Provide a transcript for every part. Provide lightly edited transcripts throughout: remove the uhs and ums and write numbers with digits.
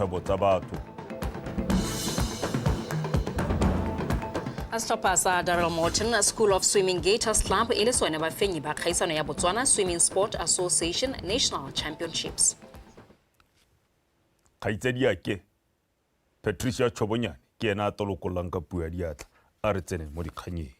Kgwebo tsa batho. A setlhopha sa Darrell Morton School of Swimming Gators Club e le sone bafenyi ba kgaisano ya Botswana Swimming Sport Association National Championships. Kgaitsadiake Patricia Chobonyane ke ena a tolokolang ka puo ya diatla. A re tsene mo dikganyeng.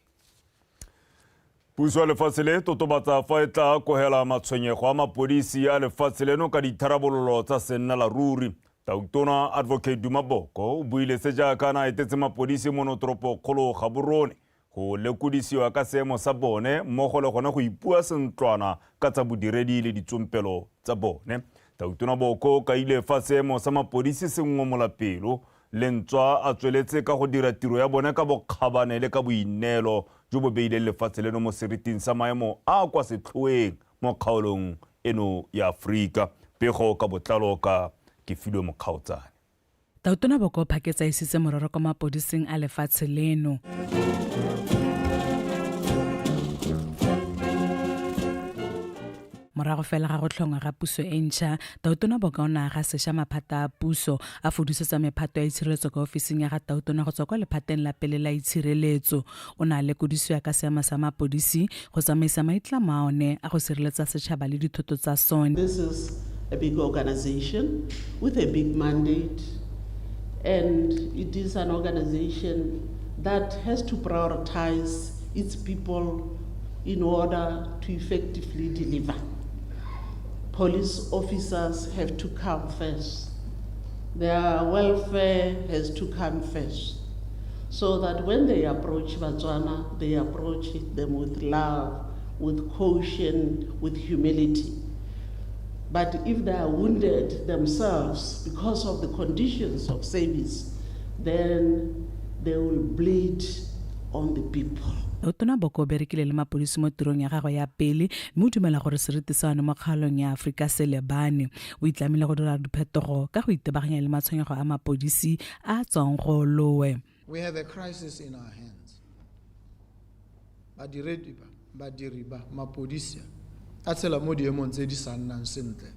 Puso ya lefatshe le totobatsa fa e tla kogela matshwenyego a mapodisi a lefatshe leno ka ditharabololo tsa sennela ruri. Tautona Advocate Duma Boko o buile se jaaka a etetse mapodisi mono toropokgolo Gaborone go lekodisiwa ka seemo sa bone mmogo le gone go ipua sentlwana ka tsa bodiredi le ditsompelo tsa bone. Tautona Boko o kaile fa seemo sa mapodisi se ngomola pelo le ntswa a tsweletse ka go dira tiro ya bone ka bokgabane le ka boineelo jo bo beileng lefatshe leno mo seriting sa maemo a kwa setlhoeng mo kgaolong eno ya Aforika. Pego ka botlalo ka Kefilwe Mokgaotsane. Tautona Boko o phaketsa isitse morero kwa mapodising a lefatshe leno. Morago fela ga go tlhongwa ga puso e ntšha, Tautona Boko o ne a ga sešwa maphata a puso, a fudusetsa mephato ya itshireletso kwa ofising ya ga Tautona go tswa kwa lephateng la pele la itshireletso. O ne a lekodisiwa ka seemo sa mapodisi go tsamaisa maitlamo a one a go sireletsa setšhaba le dithoto tsa sone. This is a big organization with a big mandate, and it is an organization that has to prioritize its people in order to effectively deliver. Police officers have to come first. Their welfare has to come first, so that when they approach Botswana, they approach them with love, with caution, with humility. But if they are wounded themselves because of the conditions of service, then they will bleed on the people. Tautona Boko o berekile le mapodisi mo tirong ya gagwe ya pele mme o dumela gore seriti sa one mo kgaolong ya Aforika se lebane. O itlamile go dira diphetogo ka go itebaganya le matshwenyego a mapodisi a a tswang go lowe. We have a crisis in our hands. Badiredi ba, badiri ba, mapodisi a tshela mo diemong tse di sa nnang sentle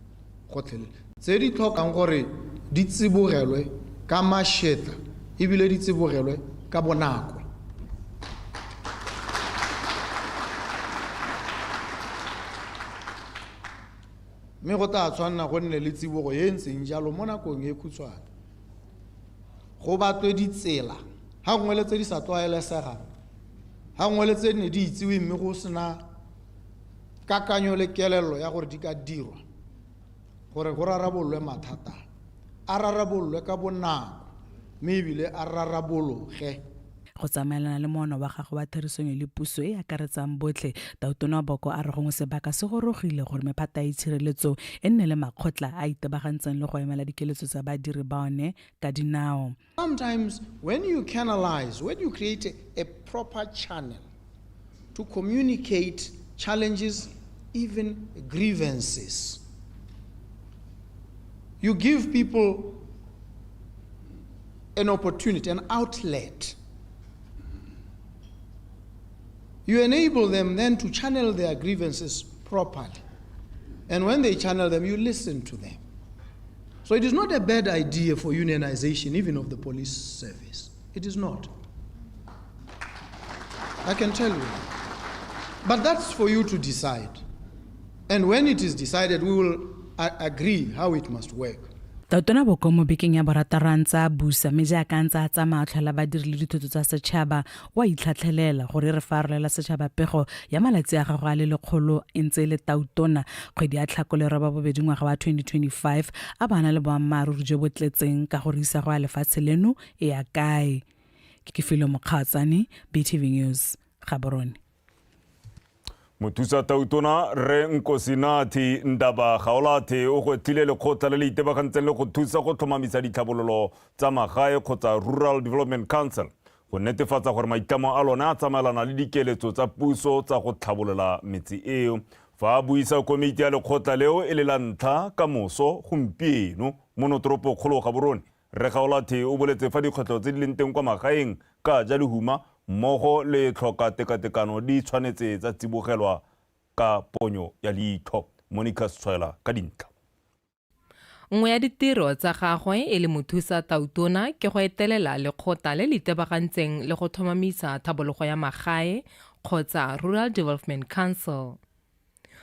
gotlhelele, tse di tlhokang gore di tsibogelwe ka mašetla ebile di tsibogelwe ka bonako. Mme go tla tshwanela go nne le tsibogo e e ntseng jalo mo nakong e khutshwane. Go batlwe ditsela, ga gongwe le tse di sa tlwaelesegang, ga gongwe le tse ne di itsiwe mme go sena kakanyo le kelello ya gore di ka dirwa gore go rarabololwe mathata a rarabololwe ka bonako mme ebile a rarabologe. Go tsamaelana le moono wa gagwe wa therisanyo le puso e e akaretsang botlhe, Tautona Boko a re gongwe sebaka se gorogile gore mephata ya itshireletso e nne le makgotla a a itebagantseng le go emela dikeletso tsa badiri ba one ka dinao. Sometimes when you canalize, when you create a proper channel to communicate challenges, even grievances, you give people an opportunity, an outlet. You enable them then to channel their grievances properly. And when they channel them, you listen to them. So it is not a bad idea for unionization, even of the police service. It is not. I can tell you. But that's for you to decide. And when it is decided, we will agree how it must work. Tautona Boko mo bekeng ya borataro a ntse a busa mme jaaka a ntse a tsamaya a tlhola badiri le dithoto tsa setšhaba o a itlhatlhelela gore e re fa a rolela setšhaba pego ya malatsi a gagwe a le lekgolo e ntse e le tautona kgwedi ya Tlhakole 8 ngwaga wa 2025 a ba na le boammaaruri jo bo tletseng ka gore isago ya lefatshe leno e ya kae. Ke Kefilwe Mokgaatsane, BTV News, Gaborone. Mothusa Tautona Rre Nkosinathi Ndaba Gaolathe o gwetlhile lekgotla le le itebagantseng le go thusa go tlhomamisa ditlhabololo tsa magae kgotsa Rural Development Council go netefatsa gore maitlamo a lone a tsamaelana le dikeletso tsa puso tsa go tlhabolola metse eo. Fa a buisa komiti ya lekgotla leo e le la ntlha ka moso gompieno mono toropokgolo Gaborone, Rre Gaolathe o boletse fa dikgwetlho tse di leng teng kwa magaeng ka ja lehuma mmogo le tlhoka tekatekano di tshwanetse tsa tsibogelwa ka ponyo ya leitlho. Monica Setshwaela ka dintlha. Nngwe ya ditiro tsa gagwe e le mothusa tautona ke go etelela lekgotla le le itebagantseng le go tlhomamisa tlhabologo ya magae kgotsa Rural Development Council.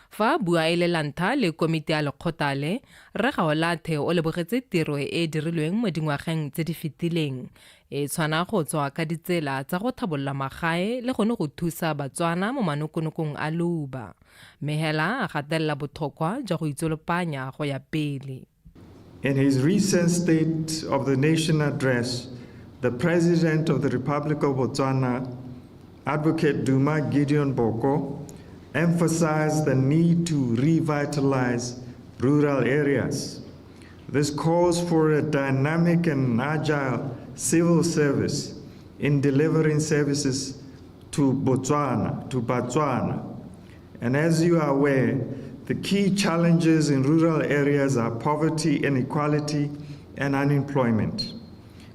Fa a bua e le lantlha le komiti ya lekgotla le, Rre Gaolathe o lebogetse tiro e e dirilweng mo dingwageng tse di fetileng e tshwana go tswa ka ditsela tsa go tlhabolola magae le gone go thusa Batswana mo manokonokong a leuba. Mme hela a gatelela botlhokwa jwa go itsolopanya go ya pele. In his recent State of the Nation address, the President of the Republic of Botswana, Advocate Duma Gideon Boko, emphasized the need to revitalize rural areas. This calls for a dynamic and agile civil service in delivering services to Botswana, to Batswana. And as you are aware, the key challenges in rural areas are poverty, inequality, and unemployment.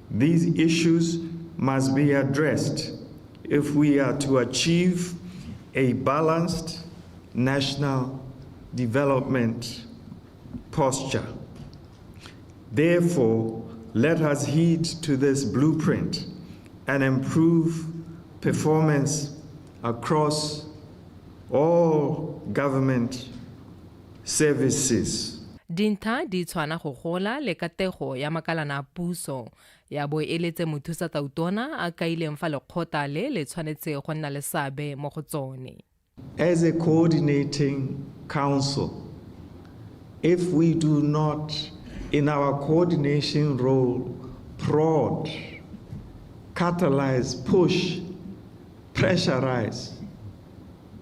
These issues must be addressed if we are to achieve a balanced national development posture. Therefore, let us heed to this blueprint and improve performance across all government services. Dintha di tshwana go gola le katego ya makalana a puso ya bo e le tse mothusa tautona a kaileng fa lekgotla le le tshwanetse go nna le seabe mo go tsone. As a coordinating council, if we do not, in our coordination role, prod, catalyze, push, pressurize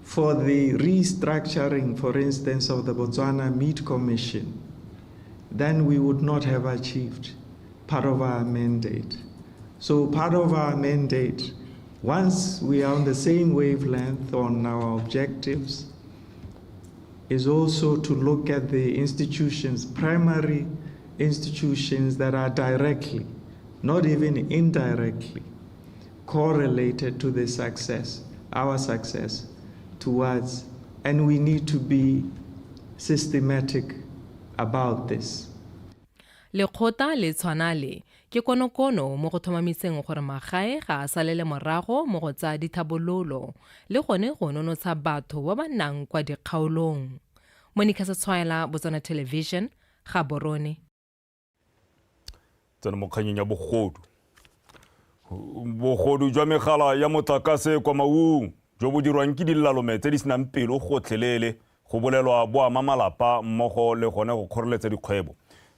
for the restructuring, for instance, of the Botswana Meat Commission, then we would not have achieved part of our mandate. So part of our mandate, once we are on the same wavelength on our objectives, is also to look at the institutions, primary institutions that are directly, not even indirectly, correlated to the success, our success towards, and we need to be systematic about this. Lekgotla le tshwana le ke konokono mo go tlhomamiseng gore magae ga a salele morago mo go tsa dithabololo le gone go nonotsha batho ba ba nnang kwa dikgaolong. Monica Setshwaela, Botswana Television, Gaborone. Tsena mo kganyeng ya bogodu. Bogodu jwa megala ya motlakase kwa Maung jo bo dirwang ke dilalome tse di senang pelo gotlhelele go bolelwa bo ama malapa mmogo le gone go kgoreletsa dikgwebo.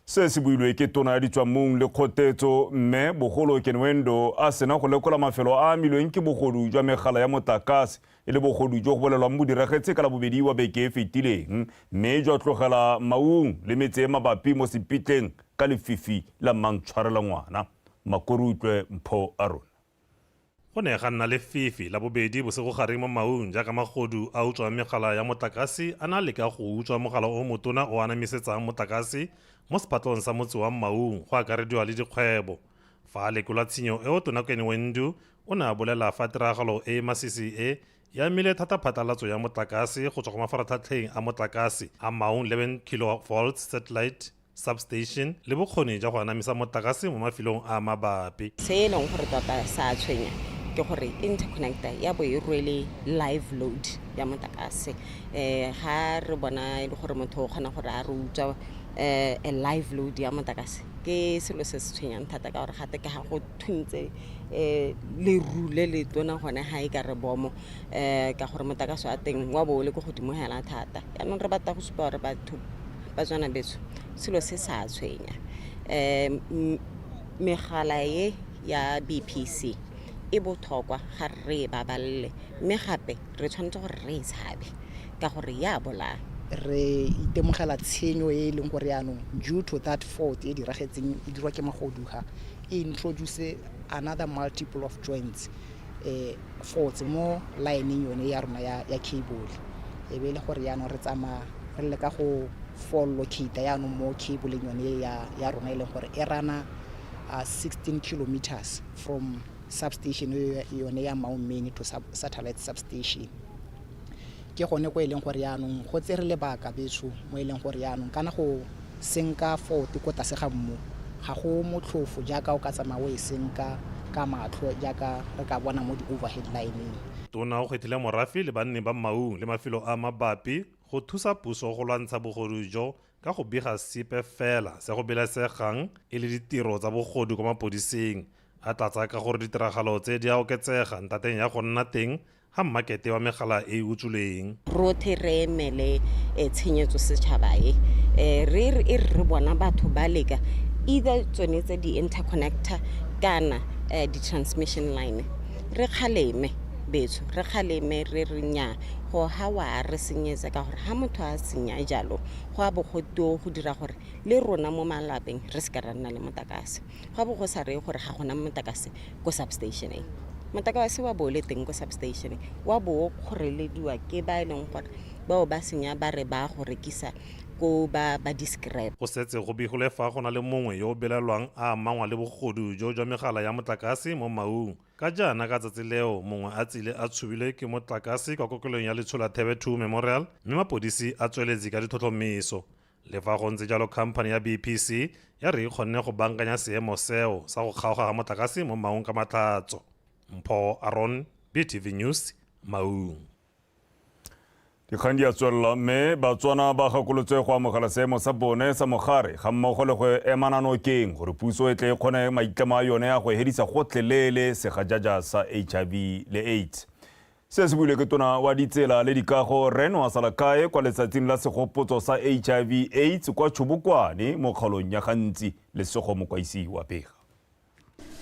Se se builwe ke tona ya ditswammung le kgotetso mme bogolo Kenwendo a sena go lekola mafelo a amilweng ke bogodu jwa megala ya motlakase e le bogodu jo go bolelwang bo diragetse ka labobedi wa beke e fetileng mme jwa tlogela Maung le metse e mabapi mo sepitleng ka lefifi la mmantshwarela ngwana. Makorutlwe Mpho Aron. Go ne ga nna lefifi la bobedi bosigo-gare mo Maung jaaka magodu a utswang megala ya motlakase a na leka go utswa mogala o motona o anamisetsang motlakase mo sephatlong sa motse wa Maung go akarediwa le dikgwebo. Fa a lekola tshenyo eo, Tona Kenwendu o ne a bolela fa tiragalo e masisi e e amile thata phatlalatso ya motlakase go tswa go mafaratlhatlheng a motlakase a Maung 11 kilovolts satellite substation le bokgoni jwa go anamisa motlakase mo mafelong a mabapi. Se e leng gore tota sa tshwenya ke gore interconnector ya bo e rwele live load ya motlakase. Ga re bona e le gore motho o kgona gore a re utswa a live load ya motlakase, ke selo se se tshwenyang thata ka gore gate ke ga go thuntse leru le le tona gone ga e ka re bomo, ka gore motlakase wa teng wa bo o le ko godimo hela thata. Jaanong re batla go supa gore batho Batswana betso selo se sa tshwenya. Megala e ya BPC e botlhokwa ga re e babalele, mme gape re tshwanetse gore re e tshabe ka gore ya bolaya. Re itemogela tshenyo e e leng gore yaanong due to that fault e diragetseng e dirwa ke magodu ga e introduce another multiple of joints, faults mo lineng yone ya rona ya cable. E be e le gore yaanong re tsamaya re leka go fall locate yaanong mo cable yone ya rona e leng gore e rana 16 kilometers from substation yone ya Maung Main to satellite substation. Ke gone ko e leng gore yaanong go tsere lebaka betsho mo e leng gore yaanong kana go senka fault ko tlase ga mmu ga go motlhofo jaaka o ka tsamaya o e senka ka matlho jaaka re ka bona mo di-overhead line-eng. Tona o kgethile morafe le banni ba Maun le mafelo a mabapi go thusa puso go lwantsha bogodu jo ka go bega sepe fela se go belaesegang e le ditiro tsa bogodu kwa mapodising, a tlatsa ka gore ditiragalo tse di a oketsega ntateng ya go nna teng ga mmakete wa megala e e utswilweng. Rothe re emele tshenyetso setšhaba e re e re bona batho ba leka either tsone tse di-interconnector kana di-transmission line, re kgaleme betsho, re kgaleme re re nnyaa, go ha wa re senyetsa, ka gore ha motho a senya jalo go a bo go teo go dira gore le rona mo malapeng re se ka ra nna le motlakase. Go a bo go sa reye gore ga gona motlakase ko substationeng, motlakase wa bo o le teng ko substationeng, wa bo o kgorelediwa ke ba e leng gore bao ba senya ba re ba go rekisa ko ba ba di-scrap. Go setse go begilwe fa go na le mongwe yo o belaelwang a amangwa le bogodu jo jwa megala ya motlakase mo Maung. Ka jaana ka tsatsi leo mongwe a tsile a tshubilwe ke motlakase kwa kokelong ya Letsholathebe 2 Memorial, mme mapodisi a tsweletse ka ditlhotlhomiso. Le fa go ntse jalo, khamphane ya BPC ya re e kgonne go bankanya seemo seo sa go kgaoga ga motlakase mo Maung ka Matlhatso. Mpho Aron, BTV News, Maung. Dikgang di a tswelela mme Batswana ba gakolotswe go amogela seemo sa bone sa mogare ga mmogo le go emana nokeng gore puso e tle e kgone maitlamo a yone a go hedisa gotlhelele segajaja sa HIV le AIDS. Se se buile ke tona wa ditsela le dikago Rre Noah Salakae kwa letsatsing la segopotso sa HIV AIDS kwa Chobokwane mo kgaolong ya Gantsi. Lesego Mokwaisi wa pega.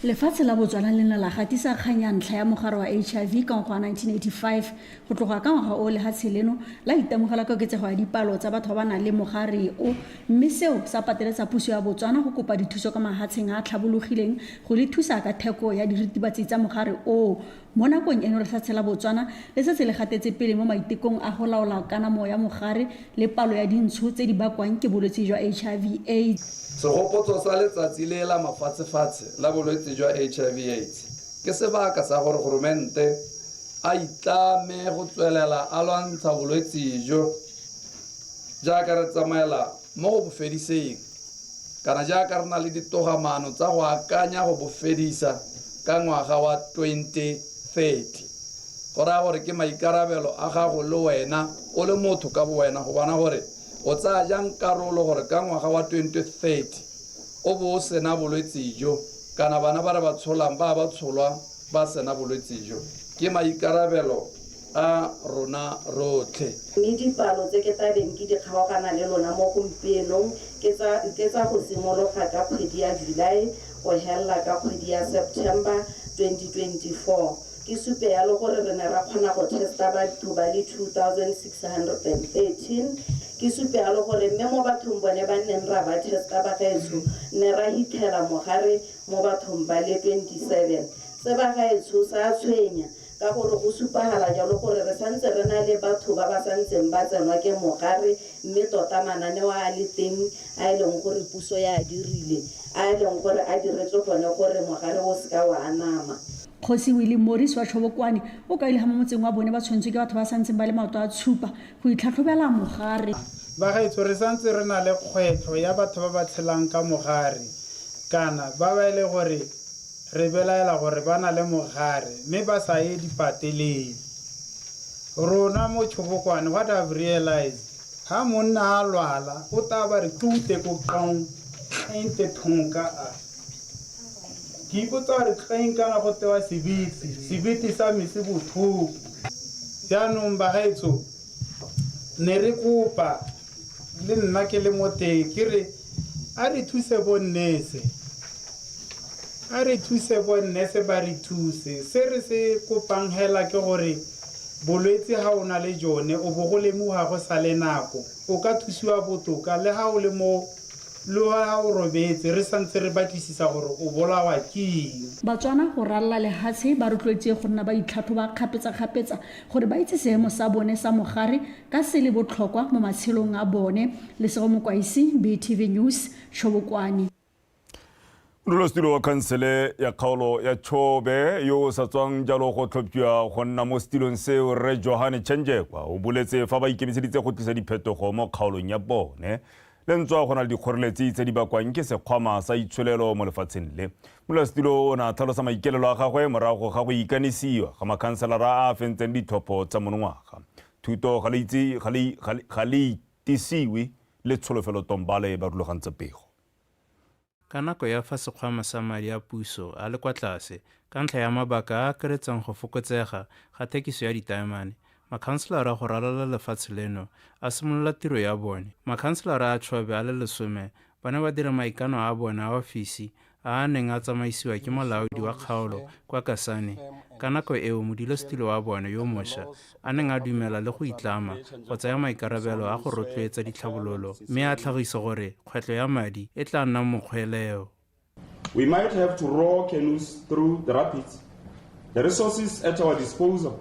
Lefatshe la Botswana le ne la gatisa kgang ya ntlha ya mogare wa HIV ka ngwaga wa 1985. Go tloga ka ngwaga oo lehatshe leno la itemogela koketsego ya dipalo tsa batho ba ba nang le mogare o, mme seo sa pateletsa puso ya Botswana go kopa dithuso kwa mahatsheng a a tlhabologileng go le thusa ka theko ya diritibatsi tsa mogare oo. Mo nakong eno lefatshe la Botswana le setse le gatetse pele mo maitekong a go laola kanamo ya mogare le palo ya dintsho tse di bakwang ke bolwetse jwa HIV AIDS. Segopotso sa letsatsi le la mafatshefatshe la bolwetse jwa HIV AIDS ke sebaka sa gore goromente a itlame go tswelela a lwantsha bolwetse jo jaaka re tsamaela mo go bo fediseng kana jaaka re na le ditogamaano tsa go akanya go bo fedisa ka ngwaga wa 2030. Go raya gore ke maikarabelo a gago le wena o le motho ka bowena go bona gore o tsaya jang karolo gore ka ngwaga wa 2030 o bo o sena bolwetse jo kana bana ba re ba tsholang ba ba tsholwa ba sena bolwetse jo. Ke maikarabelo a rona rotlhe. Mme dipalo tse ke tla beng ke di kgaogana le lona mo gompienong ke tsa, ke tsa go simologa ka kgwedi ya July go helela ka kgwedi ya September 2024. Ke supe yalo gore re ne ra kgona go testa batho ba le 2613. Ke supe yalo gore mme mo bathong bone ba nneng ra ba testa bagaetsho, ne ra hithela mogare mo bathong ba le 27. Se bagaetsho sa tshwenya ka gore go supagala jalo gore re santse re na le batho ba ba santseng ba tsenwa ke mogare, mme tota mananeo a le teng a e leng gore puso ya a dirile, a e leng gore a diretswe gone gore mogare o seka wa anama. Kgosi Willie Morris wa Tšhobokwane o kaile ga mo motseng wa bone ba tshwanetswe ke batho ba santseng ba le maoto a tshupa go itlhatlhobela mogare. Bagaetsho, re santse re na le kgwetlho ya batho ba ba tshelang ka mogare kana ba ba e le gore re belaela gore ba na le mogare mme ba sa ye dipateleng. Rona mo Tšhobokwane, what I've realized, ha monna a lwala o tla ba re tlute ko kong ente thonka a. Ke ipotsa gore tleng kana go tewa sebete, sebete sa me se botlhoko. Jaanong bagaetsho, ne re kopa le nna ke le mo teng ke re a re thuse bonnese, a re thuse bonnese ba re thuse. Se re se kopang hela ke gore bolwetse ha o na le jone o bo go lemoga go sa le nako, o ka thusiwa botoka le ha o le mo le ha o robetse re santse re batlisisa gore o bolawa ke eng. Batswana go ralala lehatshe ba rotloetsiwe go nna ba itlhatlhoba kgapetsa-kgapetsa gore ba itse seemo sa bone sa mogare ka se le botlhokwa mo matshelong a bone. Lesego Mokwaisi, BTV News, Tšhobokwane. Modulasetulo wa khansele ya kgaolo ya Chobe yo o sa tswang jalo go tlhophiwa go nna mo setilong seo, Rre Johane Chenjekwa, o boletse fa ba ikemiseditse go tlisa diphetogo mo kgaolong ya bone. Le ntswa go na le dikgoreletsi tse di bakwang ke sekgwama sa itsholelo mo lefatsheng le. Modulasetilo o ne a tlhalosa maikelelo a gagwe morago ga go ikanisiwa ga makhanselara a a fentseng ditlhopho tsa monongwaga. Thuto ga le itse ga le itisiwe le Tsholofelo Tombale ba rulagantse pego. Ka nako ya fa sekgwama sa madi a puso a le kwa tlase ka ntlha ya mabaka a a akaretsang go fokotsega ga thekiso ya ditaemane, makhanselara go ralala lefatshe leno a simolola tiro ya bone. Makhanselara a Chobe a le lesome ba ne ba dira maikano a bone a ofisi a a neng a tsamaisiwa ke molaodi wa kgaolo kwa Kasane, ka nako eo modulasetilo wa bone yo mosha a neng a dumela le go itlama go tsaya maikarabelo a go rotloetsa ditlhabololo mme a tlhagisa gore kgwetlho ya madi e tla nna mokgweleo. We might have to row canoes through the rapids. The resources at our disposal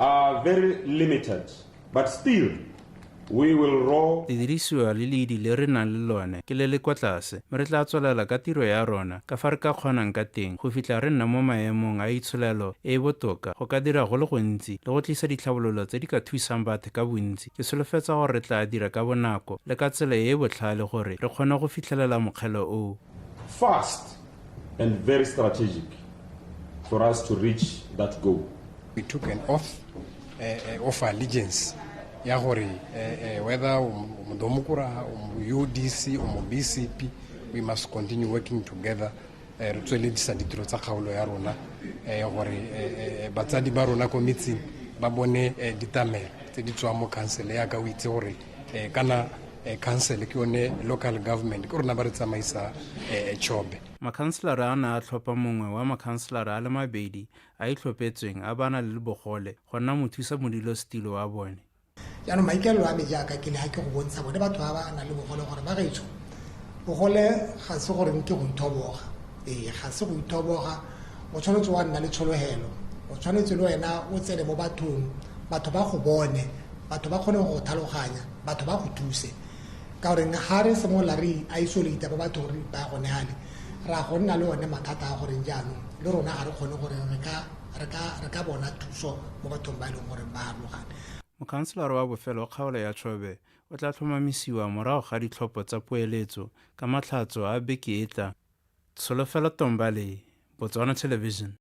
are very limited, but still we will row. Didirisiwa le leidi le re nang le lone ke le le kwa tlase, mme re tla tswelela ka tiro ya rona ka fa re ka kgonang ka teng go fitlha re nna mo maemong a itsholelo e e botoka go ka dira go le gontsi le go tlisa ditlhabololo tse di ka thusang batho ka bontsi. Ke solofetsa gore re tla dira ka bonako le ka tsela e e botlhale gore re kgone go fitlhelela mokgele oo. Fast and very strategic for us to reach that goal. We took an oath of allegiance ya gore whether o modomokora, o mo UDC, o mo BCP, we must continue working together re tsweledisa ditiro tsa kgaolo ya rona gore batsadi ba rona ko metseng ba bone ditamelo tse di tswang mo council yaka o itse gore kana council ke yone local government ke rona ba re tsamaisa Chobe. Makhanselara a ne a tlhopha mongwe wa makhanselara a le mabedi a itlhophetsweng a ba na le bogole go nna mothusa modulasetilo wa bone. Jaanong maikaelelo a me jaaka ke le ga ke go bontsha bone batho ba ba nang le bogole gore ba gaetsho bogole ga se gore ke go ithoboga, ee ga se go ithoboga, o tshwanetse wa nna le tshologelo, o tshwanetse le wena o tsene mo bathong, batho ba go bone, batho ba kgone go tlhaloganya, batho ba go thuse. Ka gore ga re simolola re isolate ba bathong re ipaya gone gale, ra go nna le one mathata a goreng jaanong le rona ga re kgone gore re ka bona thuso mo bathong ba e leng gore ba harologane. Mokhanselara wa bofelo wa kgaolo ya Chobe o tla tlhomamisiwa morago ga ditlhopho tsa poeletso ka matlhatso a beke e tla. Tsholofelo Tombale, Botswana Television.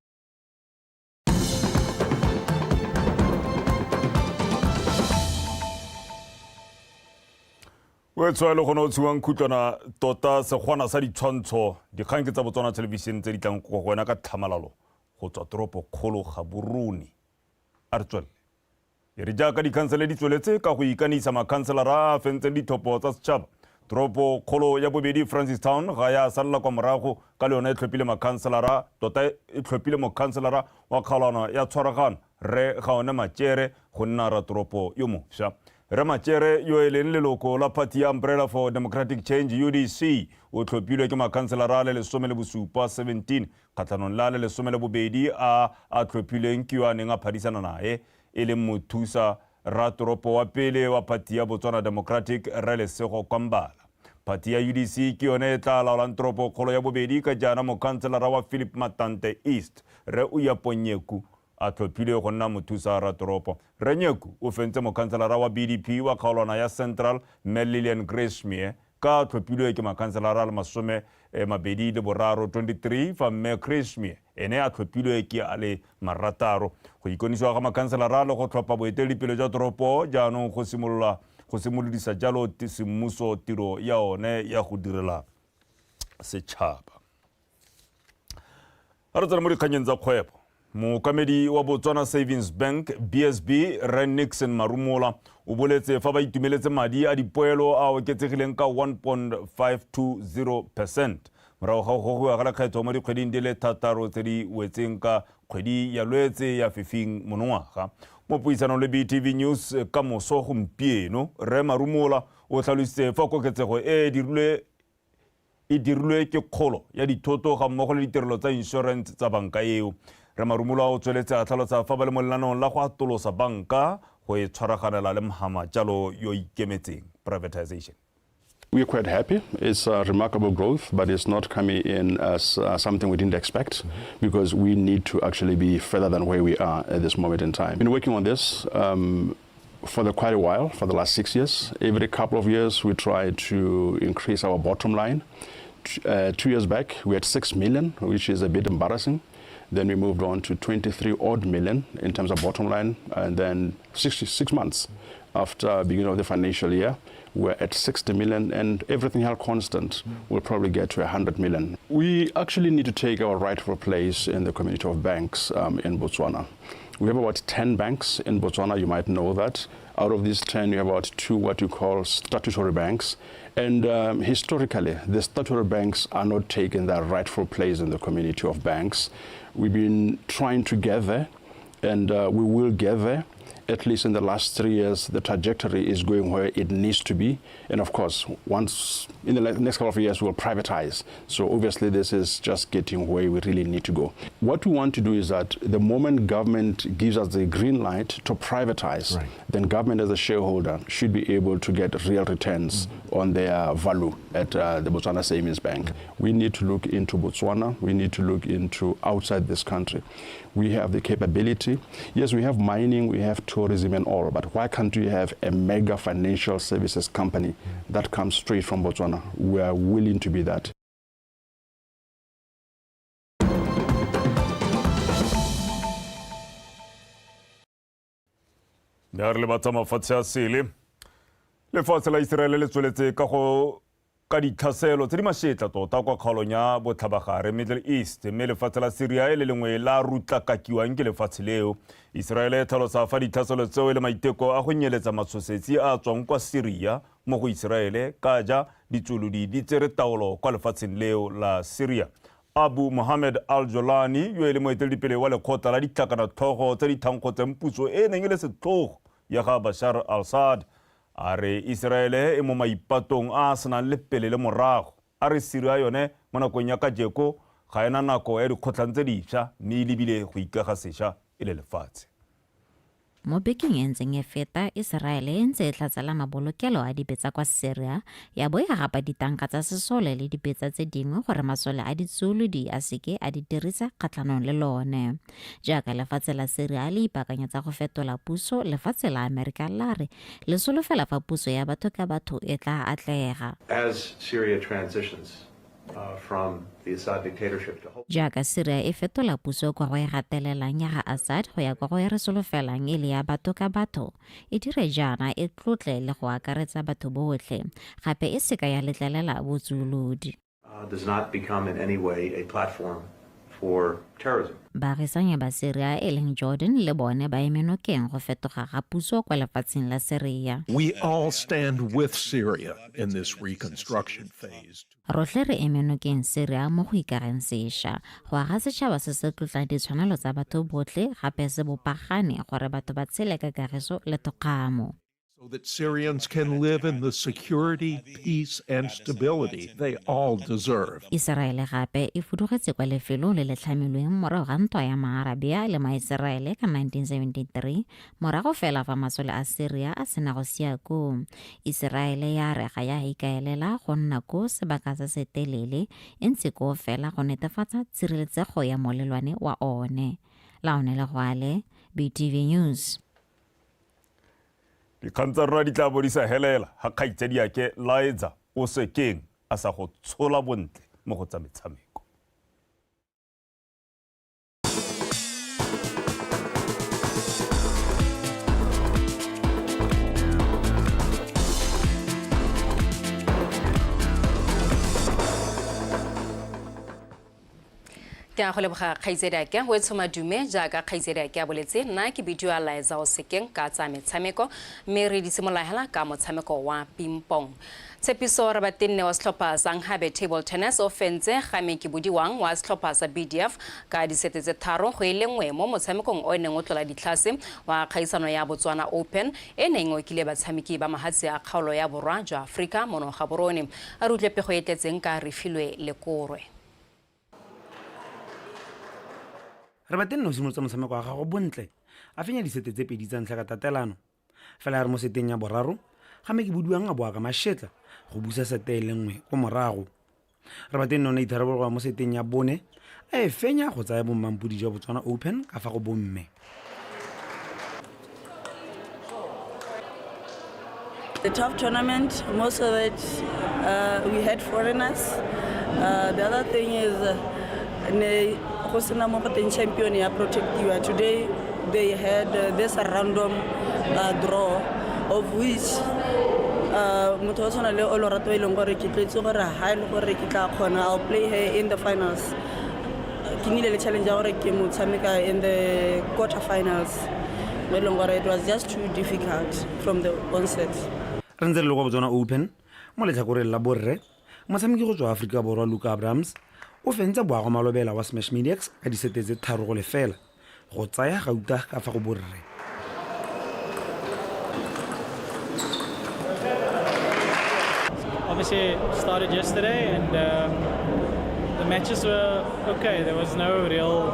O tshwa le gone o tshiwang khutlwana tota segwana sa ditshwantsho dikgang ke tsa Botswana Television tse di tlang go wena ka tlhamalalo go tswa toropo kgolo Gaborone. A re tswelele. E re jaaka dikhansele di tsweletse ka go ikanisa makhanselara a a fentseng ditlhopho tsa setšhaba, toropo kgolo ya bobedi Francistown ga ya salela kwa morago ka le yone e tlhophile makhanselara tota e tlhophile mokhanselara wa kgaolwana ya tshwaragano Rre Gaone Matjere go nna ratoropo yo mofsa. Rre Matjere yo e leng leloko la phathi ya Umbrella for Democratic Change UDC o tlhophilwe ke makhanselara a le 17 17 kgatlhanong le a le 12 a a tlhophilweng ke yo a neng a phadisana nae e leng mothusa ratoropo wa pele wa phathi ya Botswana Democratic Rre Lesego Kwambala. Phathi ya UDC ke yone e tla laolang toropo kgolo ya bobedi ka jaana mokhanselara wa Philip Matante East Rre Uyapo Nyeku a tlhophilwe go nna mothusa ratoropo. Rre Nyeku o fentse mokhanselara wa BDP wa kgaolwana ya Central Mme Lillian Gracemere ka tlhophilwe ke makhanselara a le 23 23 fa Mme Gracemere ene a tlhophilwe ke a le 6. Go ikonisiwa ga makhanselara le go tlhopha boeteledipele jwa toropo jaanong go simolola go simolodisa jalo semmuso tiro ya one ya go direla setšhaba. A re tsena mo dikganyeng tsa kgwebo. Mookamedi wa Botswana Savings Bank BSB Rre Nixon Marumola o boletse fa ba itumeletse madi a dipoelo a oketsegileng ka 1.520% morago ga go gogiwa ga lekgetho mo dikgweding di le 6 tse di wetseng ka kgwedi ya Lwetse ya fifing monongwaga. Mo puisanong le BTV News ka moso gompieno, Rre Marumola o tlhalositse fa koketsego e dirilwe e dirilwe ke kgolo ya dithoto ga mmogo le ditirelo tsa insurance tsa banka eo. Rre Marumola o tsweletse a tlhalosa fa ba le mo lenaneong la go atolosa banka go e tshwaraganela le mhama jalo yo ikemetseng privatization. We are quite happy. It's a remarkable growth, but it's not coming in as something we didn't expect, because we need to actually be further than where we are at this moment in time. Been working on this For the quite a while, for the last six years, every couple of years we try to increase our bottom line. 2 years back, we had 6 million, which is a bit embarrassing. Then we moved on to 23 odd million in terms of bottom line. And then 66 months after beginning of the financial year, we're at 60 million, and everything held constant, we'll probably get to 100 million. We actually need to take our rightful place in the community of banks in Botswana. We have about 10 banks in Botswana, you might know that. Out of these 10, we have about 2 what you call statutory banks. And historically, the statutory banks are not taking their rightful place in the community of banks. We've been trying to get there, and we will get there. At least in the last 3 years, the trajectory is going where it needs to be. And of course, once in the next couple of years, we'll privatize. So obviously, this is just getting where we really need to go. What we want to do is that the moment government gives us the green light to privatize, then government as a shareholder should be able to get real returns on their value at the Botswana Savings Bank. We need to look into Botswana. We need to look into outside this country. We have the capability. Yes, we have mining, we have tourism and all, but why can't we have a mega financial services company that comes straight from Botswana? We are willing to be that. Ya re le batsa mafatshe a sele. Lefatshe la Iseraele le tsweletse ka go ka ditlhaselo tse di mašetla tota kwa kgaolong ya botlhabagare Middle East, mme lefatshe la Syria e le lengwe la rutlakakiwang ke lefatshe leo. Iseraele e tlhalosa fa ditlhaselo tseo e le maiteko a go nyeletsa matshosetsi a a tswang kwa Syria mo go Iseraele, ka ja ditsolodi di tsere taolo kwa lefatsheng leo la Syria. Abu Mohammed Al-Jolani, yo e le moeteledipele wa lekgotla la ditlhakanatlhogo tse di thankgotseng puso e e neng e le setlhogo ya ga Bashar al-Assad, a re Iseraele e mo maipatong a a senang le pele le morago. A re Syria yone mo nakong ya kajeko ga ena nako ya dikgotlhang tse dišwa, mme e lebile go ikaga sešwa e le lefatshe. Mo bekeng e ntseng e feta, Iseraele e ntse e tlatsela mabolokelo a dibetsa kwa Syria, ya bo ya gapa ditanka tsa sesole le dibetsa tse dingwe gore masole a ditsuolodi a seke a di dirisa kgatlhanong le lone. Jaaka lefatshe la Syria le ipaakanyetsa go fetola puso, lefatshe la Amerika la re le solofela fa puso ya batho ka batho e tla atlega. As Syria transitions from the Assad dictatorship to hope. Jaaka Syria e fetola puso kwa go e gatelelang ya ga Assad go ya kwa go e re solofelang e le ya batho ka batho, e dire jaana e tlotle le go akaretsa batho botlhe, gape e seka ya letlelela botsuolodi. Does not become in any way a platform for terrorism. Baagisani ba Syria e leng Jordan le bone ba eme nokeng go fetoga ga puso kwa lefatsheng la Syria. We all stand with Syria in this reconstruction phase. Rotlhe re eme nokeng Syria mo go ikageng sešwa, go aga setšhaba se se tlotlang ditshwanelo tsa batho botlhe, gape se bopagane gore batho ba tshele ka kagiso le thokgamo. So that Syrians can live in the security, peace, and stability they all deserve. Iseraele gape e fudugetse kwa lefelong le le tlhamilweng morago ga ntwa ya Maarabia le Maiseraele ka 1973, morago fela fa masole a Syria a sena go sia koo. Iseraele ya re ga ya ikaelela go nna koo sebaka se se telele, e ntse koo fela go netefatsa tshireletsego ya molelwane wa one. Laone Legwale, BTV News. Dikgang tsa rona di tla bo di sa helela ga kgaitsadiake Laetsa o sekeng a sa go tshola bontle mo go tsa metshameko. Ke a go leboga kgaitsediake o e tshomadume jaaka kgaitsediake a boletse, nna ke bidiwa Laetsa o sekeng ka tsa metshameko, mme re di simolola hela ka motshameko wa ping-pong. Tshepiso Rabatenne wa setlhopha sa Nhabe Table Tennis o fentse Game ke Bodiwang wa setlhopha sa BDF ka disete tse 3 go e le 1 mo motshamekong o neng o tlola ditlhase wa kgaisano ya Botswana Open e neng o kile batshameki ba mahatshe a kgaolo ya borwa jwa Afrika mono Gaborone. A re utlwe pego e tletseng ka Refilwe Lekorwe. Rabatenne o simolotse motshameko wa gagwe bontle, a fenya disete tse 2 tsa ntlha ka tatelano. Fela ya re mo seteng ya boraro, Game ke Bodiwang a boa ka mašetla go busa sete e le nngwe kwa morago. Rabatenne o ne a itharabologa mo seteng ya bone, a e fenya go tsaya bommampodi jwa Botswana Open ka fa go bomme. A tough tournament. Most of it, we had foreigners. The other thing is, ne go sena mo go teng champion ya protectiwa. Today, they had this random draw, of which motho wa tshwana le Olorato e leng gore ke tletse gore ha e le gore ke tla kgona, I'll play her in the finals. Ke nnile le challenge ya gore ke mo tshameka in the quarter finals, mo e leng gore it was just too difficult from the onset. Re ntse re le kwa Botswana Open, mo letlhakoreng la borre, motshameki go tswa Aforika Borwa Luka Abrahams o fentse Boago Malobela wa Smash Maniacs ka disete tse 3-0 go tsaya gauta ka fa go borre. Obviously started yesterday and the matches were okay. There was no real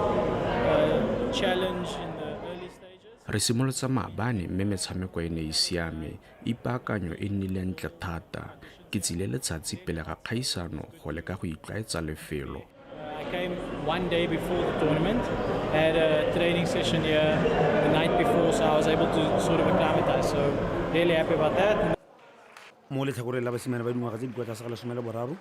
challenge in the early stages. Re simolotse maabane mme metshameko e ne e siame, ipaakanyo e nnile ntle thata. Ke tsile letsatsi pele ga kgaisano go leka go itlwaetsa lefelo. I came one day before the tournament, had a training session here the night before, so I was able to sort of acclimatize. So really happy about that. Mo letlhakoreng la basimane ba dingwaga tse di kwa tlase ga 13,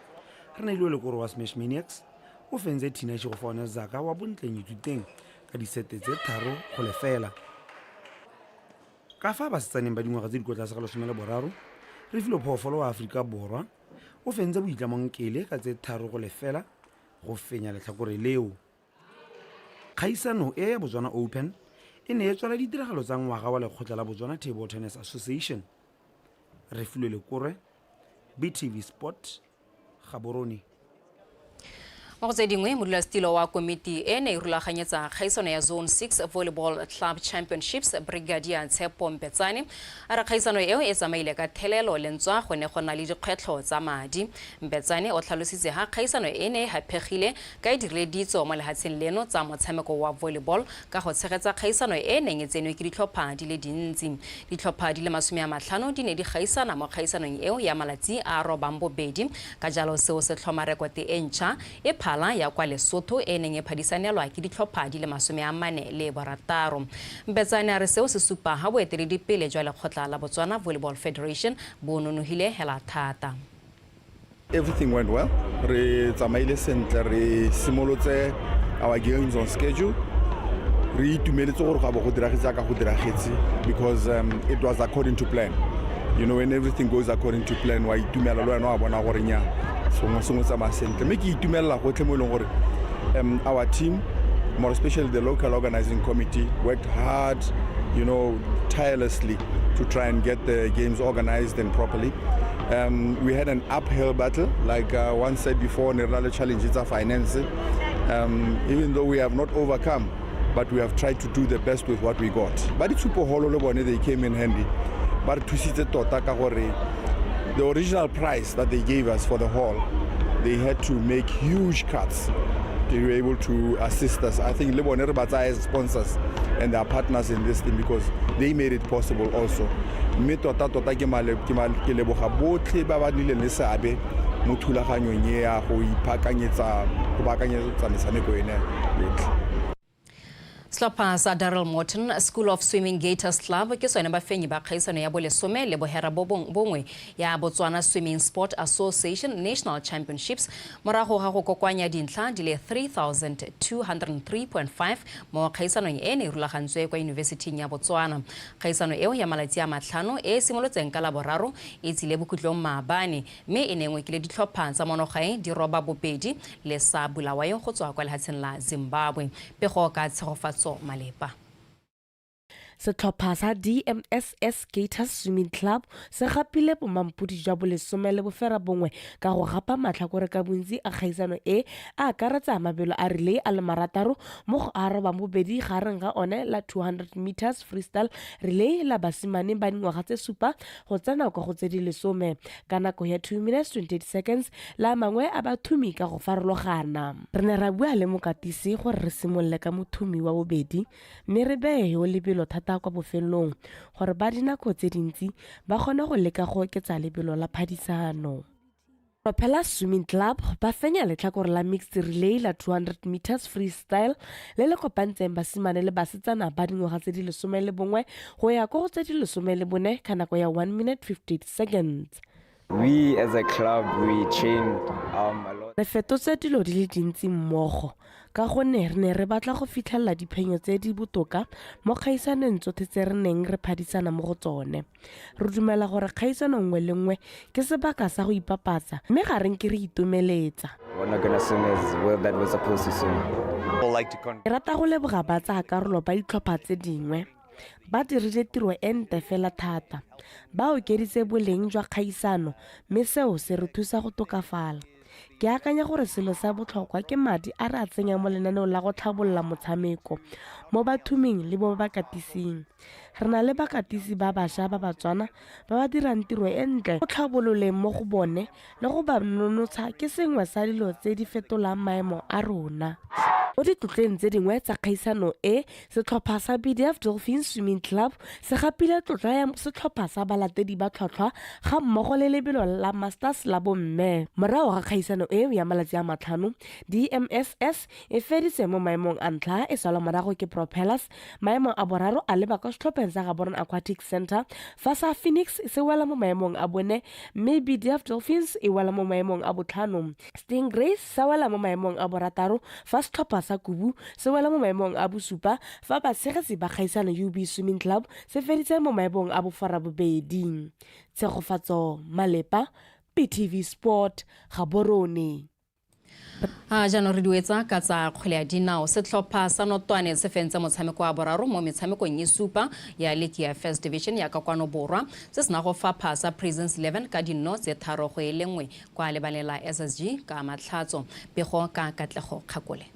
re nailwe Lekoro wa Smash Maniacs o fentse Tina Shegofone Zaka wa Bontleng Ithuteng ka disete tse 3-0. Ka fa basetsaneng ba dingwaga tse di kwa tlase ga 13, Refilwe Phoofolo wa Aforika Borwa o fentse Boitlamo Nkele ka tse 3-0 go fenya letlhakore leo. Kgaisano e ya Botswana Open e ne e tswala ditiragalo tsa ngwaga wa lekgotla la Botswana Table Tennis Association. Refilwe Lekore, BTV Sport, Gaborone. Mo go tse dingwe, modulasetilo wa komiti e ne e rulaganyetsa kgaisano ya Zone 6 Volleyball Club Championships, Brigadier Tshepo Mpetsane, a re kgaisano eo e tsamaile ka thelelo le ntswa go ne go na le dikgwetlho tsa madi. Mpetsane o tlhalositse ha kgaisano e ne e haphegile ka e dirile ditso mo lehatsheng leno tsa motshameko wa volleyball ka go tshegetsa kgaisano e neng e tsenwe ke ditlhopha di le dintsi. Ditlhopha di le 50 di ne di gaisana mo kgaisanong eo ya malatsi a 82, ka jalo seo se tlhoma rekote e ntšha e phala ya kwa Lesotho e neng e phadisanelwa ke ditlhopha di le 46. Mpetsane a re seo se supa ha boeteledipele jwa lekgotla la Botswana Volleyball Federation bo nonogile hela thata. Everything went well. Re tsamaile sentle, re simolotse our games on schedule. Re itumeletse gore ga bo go diragetse ka go diragetse because it was according to plan. You know, when everything goes according to plan, wa itumela le wena wa bona gore nya sengwe sengwe tsamaya sentle. Mme ke itumelela gotlhe mo e leng gore our team, more especially the local organizing committee, worked hard, you know, tirelessly to try and get the games organized and properly. We had an uphill battle, like one said before, ne re na le challenges tsa finance. Even though we have not overcome, but we have tried to do the best with what we got. Ba ditshupo holo le bone, they came in handy. Ba re thusitse tota ka gore the original price that they gave us for the hall, they had to make huge cuts to be able to assist us. I think le bone re ba tsaya as sponsors and their partners in this thing because they made it possible also. Mme tota tota ke ke leboga botlhe ba ba nnileng le seabe mo thulaganyong e ya go ipaakanyetsa go baakanyetsa metshameko ene yotlhe. Setlhopha sa Daryl Morton School of Swimming Gators Club ke sone bafenyi ba kgaisano ya bolesome le bohera bongwe ya Botswana Swimming Sport Association National Championships morago ga go kokoanya dintlha di le 3203.5 mo kgaisanong e ne e rulagantswe kwa Yunibesithing ya Botswana. Kgaisano eo ya malatsi a 5 e e simolotseng ka Laboraro e tsile bokhutlong maabane mme e ne ngwekile ditlhopha tsa monogae di roba bobedi le sa Bulawayo go tswa kwa lehatsheng la Zimbabwe. Pego ka Tshegofatso Malepa. Setlhopha sa DMSS Gators Swimming Club se gapile bomampodi jwa bolesome le boferabongwe ka go gapa matlhakore ka bontsi a kgaisano e a akaretsa mabelo a relay a le 6 mo go a 82 gareng ga one la 200 meters freestyle relay la basimane ba dingwaga tse 7 go tsena kwa go tse di 10 ka nako ya 2 minutes 28 seconds la mangwe a bathumi ka go farologana. Re ne ra bua le mokatisi gore re simolole ka mothumi wa bobedi mme re beye yo lebelo thata kwa bofelong gore ba dinako tse dintsi ba kgone go leka go oketsa lebelo la phadisano. Propellers Swimming Club ba fenya letlhakore la mixed relay la 200 meters freestyle le le kopantseng basimane le basetsana ba dingwaga tse di 11 go ya ko go tse di 14 ka nako ya 1 minute 58 seconds. We as a club, we trained a lot. Re fetotse dilo di le dintsi mmogo ka gonne re ne re batla go fitlhelela diphenyo tse di botoka mo kgaisanong tsotlhe tse re neng re phadisana mo go tsone. Re dumela gore kgaisano nngwe le nngwe ke sebaka sa go ipapatsa mme ga re nke re itomeletsa. We're not gonna swim as well that we're supposed to swim. Ke rata go leboga batsayakarolo ba ditlhopha tse dingwe. Ba dirile tiro e ntle fela thata. Ba okeditse boleng jwa kgaisano mme seo se re thusa go tokafala. Ke akanya gore selo sa botlhokwa ke madi a re a tsenyang mo lenaneong la go tlhabolola motshameko, mo bathuming le mo bakatising. Re na le bakatisi ba bašwa ba Batswana ba ba dirang tiro e ntle go tlhabololeng mo go bone le go ba nonotsha ke sengwe sa dilo tse di fetolang maemo a rona. Mo ditlotleng tse dingwe tsa kgaisano e, setlhopha sa BDF Dolphins Swimming Club se gapile tlotla ya setlhopha sa balatedi ba tlhwatlhwa ga mmogo le lebelo la Masters la bomme. Morago ga kgaisano eo ya malatsi a matlhano, DMSS e feditse mo maemong a ntlha e salwa morago ke Propellers, maemo a boraro a leba kwa setlhopheng sa Gaborone Aquatic Centre, fa sa Phoenix se wela mo maemong a bone mme BDF Dolphins e wela mo maemong a botlhano. Stingrays sa wela mo maemong a borataro fa setlhopha sa Kubu se wela mo maemong a bosupa fa batshegetsi ba kgaisano UB Swimming Club se feditse mo maemong a boferabobedi. Tshegofatso Malepa, BTV Sport, Gaborone. A jaanong re duetsa ka tsa kgwele ya dinao. Setlhopha sa Notwane se fentse motshameko wa boraro mo metshamekong e supa ya liki ya First Division ya ka kwano borwa. Se sena go fapha sa Prisons 11 ka dinno tse 3 go e le nngwe kwa lebaleng la SSG ka Matlhatso. Pego ka Katlego Kgakole.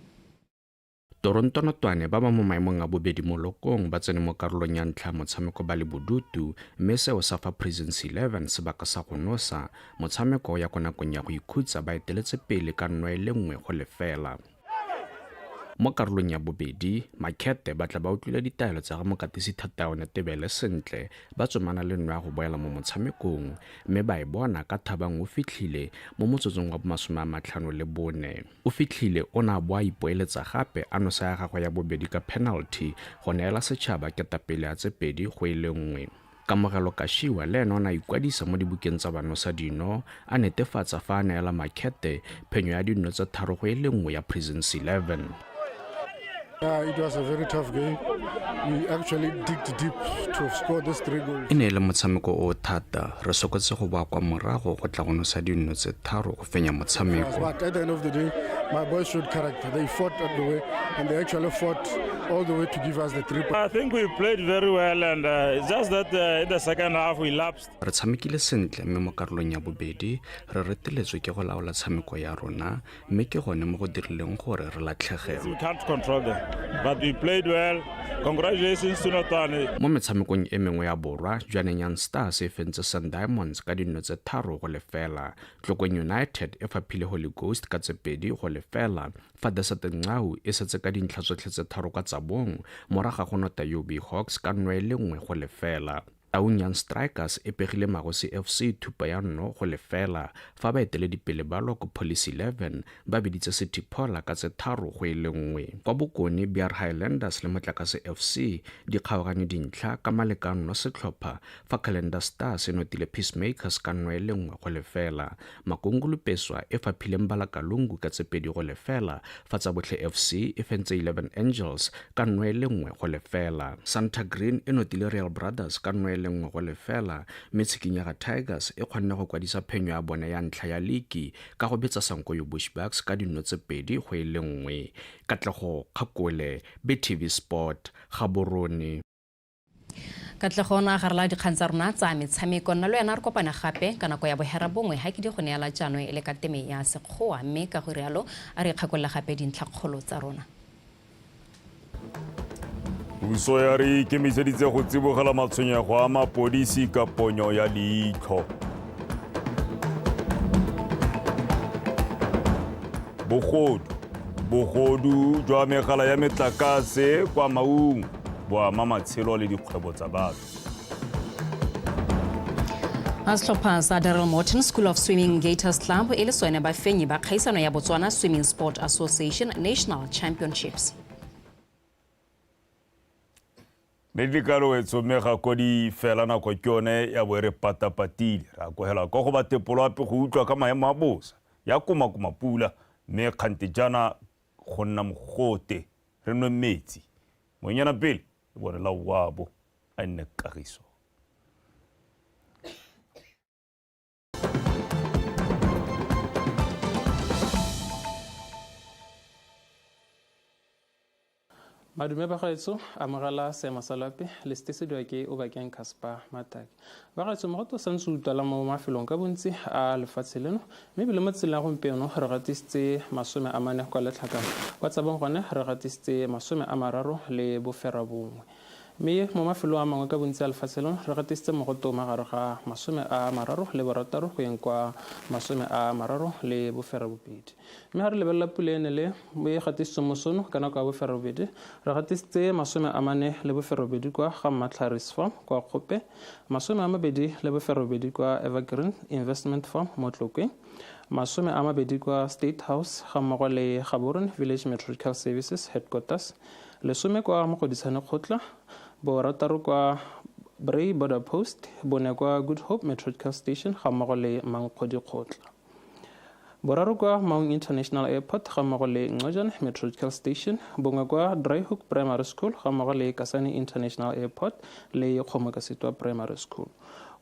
Toronto Notwane ba ba mo maemong a bobedi mo lokong ba tsene mo karolong ya ntlha ya motshameko ba le bodutu mme seo sa fa Prisons 11 sebaka sa go nosa motshameko ya ko nakong ya go ikhutsa ba eteletse pele ka nno e le 1 go lefela. Mo karolong ya bobedi, Makete ba tla ba utlwile ditaelo tsa ga mokatisi Thataone Tebele sentle ba tsomana le nno ya go boela mo motshamekong mme ba e bona ka Thabang o fitlhile mo motsotsong wa bo 54. O fitlhile o ne a bo a ipoeletsa gape a nosa ya gagwe ya bobedi ka penalty go neela setšhaba ketapele ya tse 2 go e le 1. Kamogelo Kashiwa le ene o ne a ikwadisa mo dibukeng tsa banosa dino a netefatsa fa a neela Makete phenyo ya dinno tse 3 go e le 1 ya Prisons 11. It was a very tough game. We actually digged deep to score these 3 goals. E ne e le motshameko o o thata. Re sokotse go boa kwa morago go tla go nosa dinno tse 3 go fenya motshameko. But at the end of the day, my boys showed character. They fought all the way, and they actually fought all the way to give us the 3 points. I think we played very well, and it's just that in the second half we lapsed. Re tshamekile sentle mme mo karolong ya bobedi re reteletswe ke go laola tshameko ya rona mme ke gone mo go dirileng gore re latlhegelwe. We can't control them, but we played well. Congratulations to Notwane. Mo metshamekong e mengwe ya borwa, Jwaneng Young Stars e fentse Sun Diamonds ka dinno tse 3 go lefela. Tlokong United e faphile Holy Ghost ka tse 2 go lefela, fa Desert Ncau e setse ka dintlha tsotlhe tse 3 kwa Tsabong morago ga go nota UB Hawks ka nno e le 1 go lefela. Taung Young Strikers e pegile Magosi FC thupa ya 0 go lefela, fa baeteledipele ba lwa ko Police 11 ba biditse City Pola ka tse 3 go e le 1. Kwa Bokone, BR Highlanders le Motlakase FC di kgaogane dintlha ka malekano setlhopha fa Calendar Stars e notile Peacemakers ka nno e le 1 go lefela. Makungulu Peswa e faphile Mbalakalungu ka tse 2 go lefela, fa Tsabotlhe FC e fentse 11 Angels ka nno e le 1 go lefela. Santa Green e notile Real Brothers ka nno e le 1 go lefela, mme Tshikinyega Tigers e kgonne go kwadisa phenyo ya bone ya ntlha ya liki ka go betsa Sankoyo Bushbucks ka dinno tse 2 go e le 1. Katlego Kgakole, BTV Sport, Gaborone. Katlego na gare la dikgang tsa rona tsa metshameko nna le wena re kopana gape ka nako ya 9:30 ha ke di go neela jaanong e le ka teme ya Sekgowa mme ka go rialo a re ikgakolola gape dintlhakgolo tsa rona. Puso ya re ikemiseditse go tsibogela matshwenyego a mapodisi ka ponyo ya leitlho. Bogodu jwa megala ya metlakase kwa Maung bo ama matshelo le dikgwebo tsa batho. A setlhopha sa Daryl Morton School of Swimming Gators Club e le sone bafenyi ba kgaisano ya Botswana Swimming Sport Association National Championships. Ne di kalo wetso mme ga kodi fela nako ke yone ya bo e re patapatile. Ra akogela kwa go ba tepolo ape go utlwa ka maemo a bosa ya komakoma pula mme kgante jaana go nna mogote re nwe metsi. Monyana pele e bone la wabo a nne kagiso. Madume bagaetsho, amogela seemo sa loapi le setesediwa ke Obakeng Casper Matake. Bagaetsho, mogote o santse o utlwala mo mafelong ka bontsi a lefatshe leno, mme ebile mo tseleng ya gompieno re gatisitse 40 kwa Letlhakane, kwa Tsabong gone re gatisitse 39. Mme mo mafelong a mangwe ka bontsi a lefatshe leno re gatisitse mogote o magare ga 36 go yeng kwa 38. Mme ga re lebelela pula ene le e gatisitsweng mo sono ka nako ya boferobedi, re gatisitse 48 kwa ga Mmatlharis Farm kwa Kgope, 28 kwa Evergreen Investment Farm mo Tlokweng, 20 kwa State House ga mmogo le Gaborone Village Meteorological Services Headquarters, 10 kwa Mogoditshane Kgotla, 6 kwa Bray Border Post, 4 kwa Good Hope Meteorological Station ga mmogo le Mankgodi Kgotla. 3 kwa Maun International Airport ga mmogo le Ncojane Meteorological Station, 1 kwa Dryhoek Primary School ga mmogo le Kasane International Airport le Kgomokasitwa Primary School.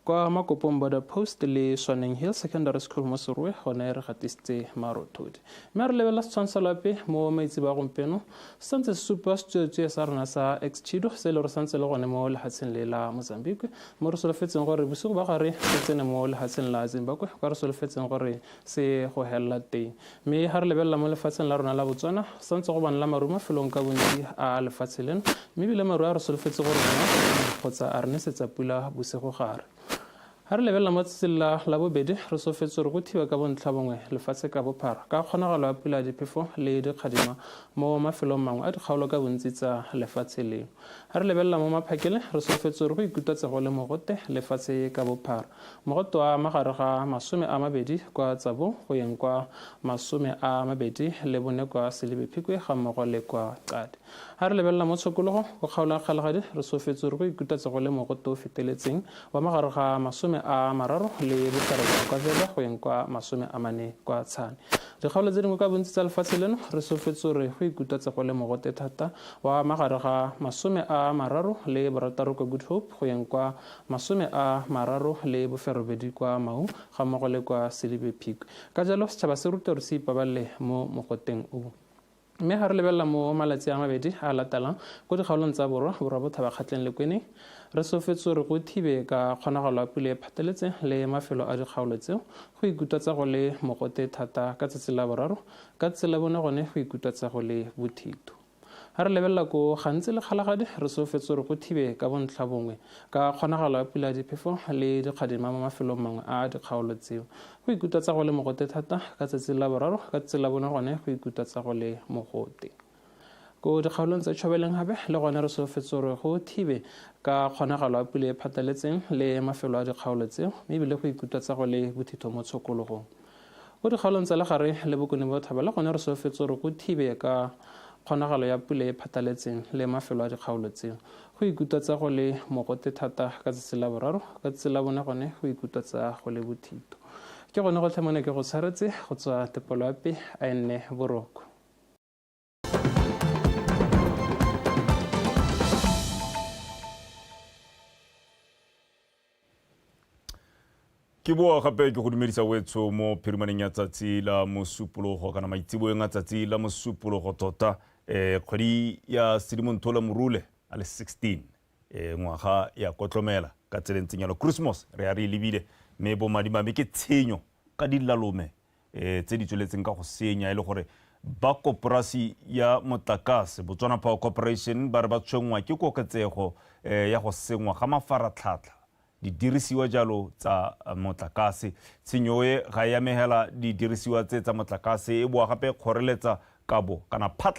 Kwa Makopong Border Post le Swaneng Hill Secondary School mo Serowe gone re gatisitse marothodi. Mme a re lebelela setshwantsho lape mo maitsebo a gompieno, se santse se supa setsuatsue sa rona sa ex-Chido se e le gore santse le gone mo lehatsheng le la Mozambique, mo re solofetseng gore bosigo ba gare se tsene mo lehatsheng la Zimbabwe kwa re solofetseng gore se go helela teng. Mme ha re lebelela mo lefatsheng la rona la Botswana, santse go bonala maru mafelong ka bontsi a lefatshe leno, mme ebile maru a re solofetse gore rona kgotsa a re nesetsa pula bosigo gare. Ha re lebelela mo tsatsing la Labobedi, re solofetse gore go thiba ka bontlha bongwe lefatshe ka bophara ka kgonagalo ya pula ya diphefo le dikgadima mo mafelong mangwe a dikgaolo ka bontsi tsa lefatshe leno. Ha re lebelela mo maphakele, re solofetse gore go ikutlwatse go le mogote lefatshe ka bophara. Mogote wa magare ga 20 kwa Tsabong go yeng kwa 24 kwa Selebi Phikwe ga mmogo le kwa Qadi. Ha re lebelela mo tshokologo go kgaolo ya Kgalagadi, re solofetse gore go ikutlwatse go le mogote o feteletseng wa magare ga 39 kwa Vhembe go yeng kwa 40 kwa Tshane. Dikgaolo tse dingwe ka bontsi tsa lefatshe leno re solofetse gore go ikutlwatse go le mogote thata wa magare ga 36 kwa Good Hope go yeng kwa 38 kwa Maun ga mmogo le kwa Selibe Phikwe. Ka jalo setšhaba se rutwa gore se ipabalele mo mogoteng o. Mme ga re lebelela mo malatsi a mabedi a latelang ko dikgaolong tsa Borwa, Borwa Bothaba, Kgatleng le Kweneng, re solofetse gore go thibe ka kgonagalo ya pula e phatheletseng le mafelo a dikgaolo tseo go ikutlwatsa go le mogote thata ka tsatsi la boraro, ka tsatsi la bone gone go ikutlwatsa go le bothitho. Ha re lebelela ko Gantsi le Kgalagadi, re solofetse gore go thibe ka bontlha bongwe ka kgonagalo ya pula ya diphefo le dikgadima mo mafelong mangwe a dikgaolo tseo. Go ikutlwatsa go le mogote thata ka tsatsi la boraro, ka tsatsi la bone gone go ikutlwatsa go le mogote. Ko dikgaolong tsa Tšhobeleng gape le gone re solofetse gore go thibe ka kgonagalo ya pula e phataletseng le mafelo a dikgaolo tseo, mme ebile go ikutlwatsa go le bothitho mo tshokologong. Ko dikgaolong tsa legare le bokone botlhaba le gone re solofetse gore go thibe ka kgonagalo ya pula e phataletseng le mafelo a dikgaolo tseo. Go ikutlwatsa go le mogote thata ka tsatsi la boraro, ka tsatsi la bone gone go ikutlwatsa go le bothito. Ke gone gotlhe mo ne ke go tshwaretse go tswa Tepoloape, a e nne boroko. Ke boa gape ke go dumedisa wetsho mo phirimaneng ya tsatsi la Mosupologo kana maitseboeng a tsatsi la Mosupologo tota, kgwedi ya Sedimonthole Morule a le 16, ngwaga ya kotlomela ka tsela e ntseng jalo. Christmas re ya re e lebile mme bomadimame ke tshenyo ka dilalome tse di tsweletseng ka go senya e le gore ba koporasi ya motlakase Botswana Power Corporation ba re ba tshwenngwa ke koketsego ya go sengwa ga mafaratlhatlha didirisiwa jalo tsa motlakase. Tshenyo e ga e amegela didirisiwa tse tsa motlakase, e boa gape kgoreletsa kabo kana phatla.